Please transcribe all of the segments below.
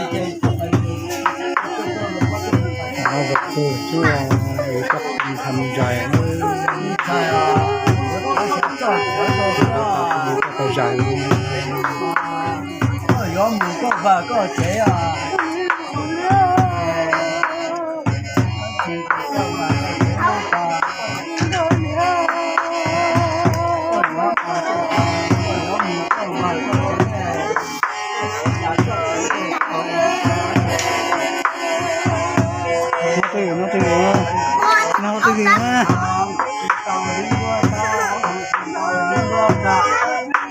Cov no yog tus tub yus coj tham zais, tham zais. Nov twg, nov twg, nov twg.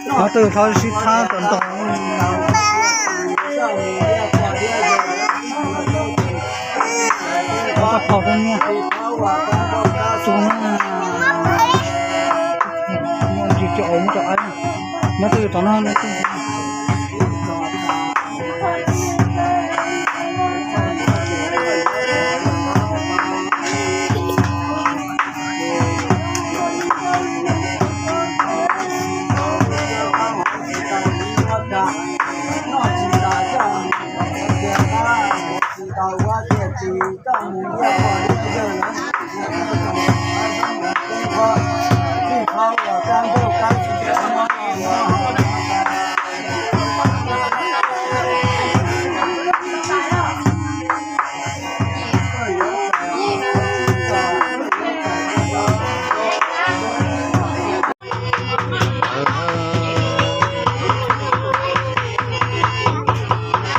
Nov twg thov sib thab tom ntog. Thov koj phom rau nyiaj tus na. Nyiaj tsis coj, muab cov aib. Nov twg tom no, nov twg.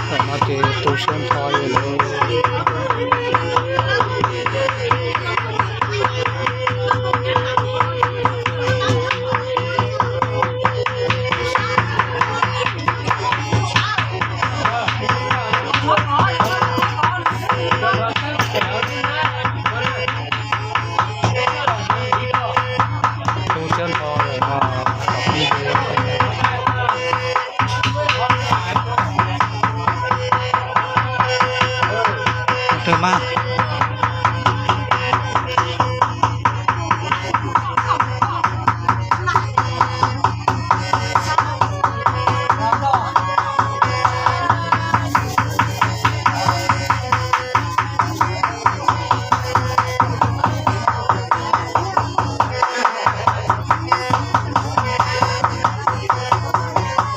Tam no ces tu siab nrho li lawm. Tu siab nrho lawm. Twg mas.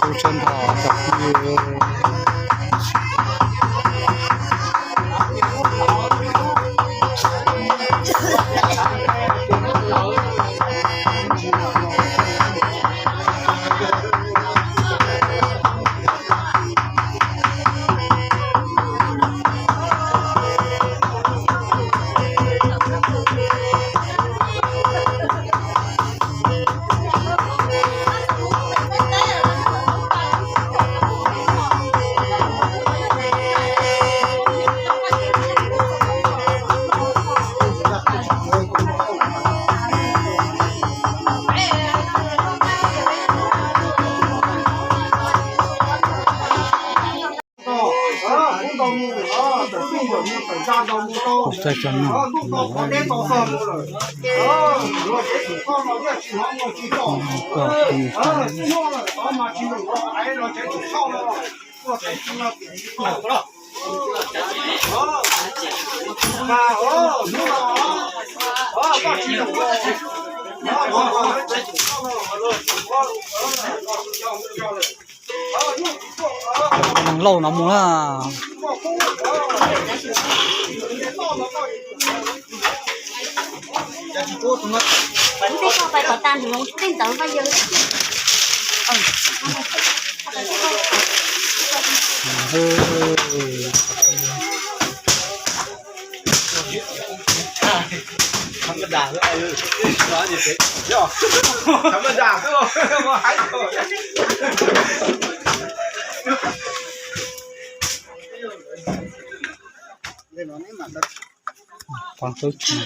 Tu siab nrho cov phooj ywg. Neeg lauj no mus na. Tej ko pais kom tas nrho tej ntawd vaj yawg. Pov tawb ci.